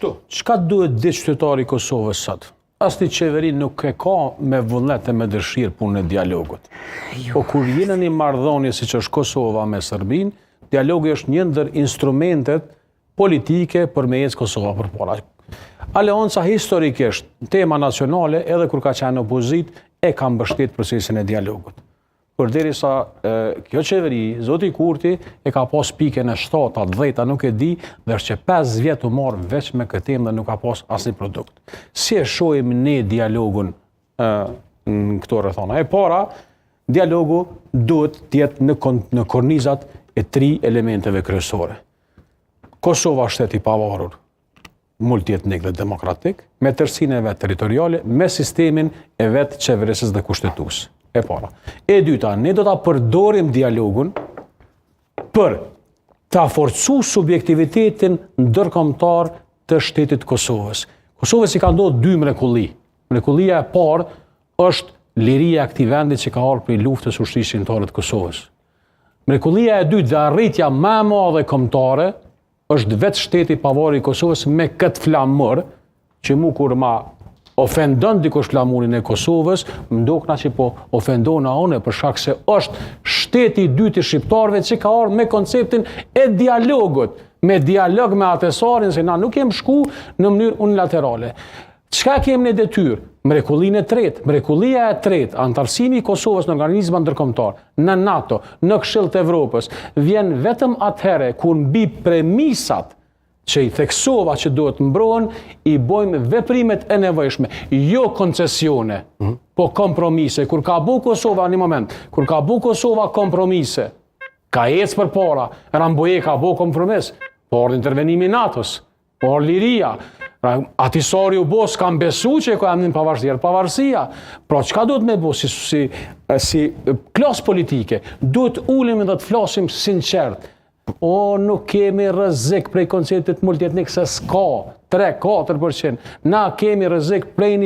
Kështu, çka duhet di qytetari i Kosovës sot? Asnjë qeveri nuk e ka me vullnet e me dëshirë punën e dialogut. Jo. Po kur je në një marrëdhënie siç është Kosova me Serbinë, dialogu është një ndër instrumentet politike për me ecë Kosova përpara. Aleanca historikisht, në tema nacionale, edhe kur ka qenë opozitë, e ka mbështet procesin e dialogut. Përderisa kjo qeveri, zoti Kurti, e ka pas pikën e 7, a 10, nuk e di, dhe është që 5 vjet u marrë veç me këtë temë dhe nuk ka pas asnjë produkt. Si e shohim ne dialogun në këto rrethana? E para, dialogu duhet të jetë në, në kornizat e tri elementeve kryesore. Kosova shtet i pavarur, multietnik dhe demokratik, me tërësinë e vet territoriale, me sistemin e vet qeverisës dhe kushtetues. E para. E dyta, ne do ta përdorim dialogun për ta forcu subjektivitetin ndërkombëtar të shtetit të Kosovës. Kosovës i ka ndodhur dy mrekulli. Mrekullia e parë është liria e këtij vendi që ka ardhur prej luftës ushtrisë çlirimtare të Kosovës. Mrekullia e dytë dhe arritja më e madhe kombëtare është vetë shteti i pavarur i Kosovës me këtë flamur, që mu kur ma ofendon dikush flamurin e Kosovës, më dokna që po ofendona une, për shkak se është shteti i dytë i shqiptarëve që ka ardhur me konceptin e dialogut, me dialog me Ahtisaarin, se na nuk jem shku në mënyrë unilaterale. Çka kemi ne detyrë? Mrekullinë e tretë, mrekullia e tretë, anëtarësimi i Kosovës në organizma ndërkombëtar, në NATO, në Këshill të Evropës, vjen vetëm atëherë kur mbi premisat që i theksova që duhet mbrohen, i bojmë veprimet e nevojshme, jo koncesione, mm -hmm. po kompromise. Kur ka bu Kosova një moment, kur ka bu Kosova kompromise, ka ecë përpara, Rambuje ka bu kompromis, po ardh intervenimi i NATO-s, Por liria, pra, Ahtisaari u bo, s'kam besu që e ka emnin pavarësia, pavarësia. Pra, çka duhet me bo si, si, si klasë politike? Duhet ulemi dhe të flasim sinqert. O, nuk kemi rrezik prej konceptit multietnik se s'ka, 3-4%. Na kemi rrezik prej një.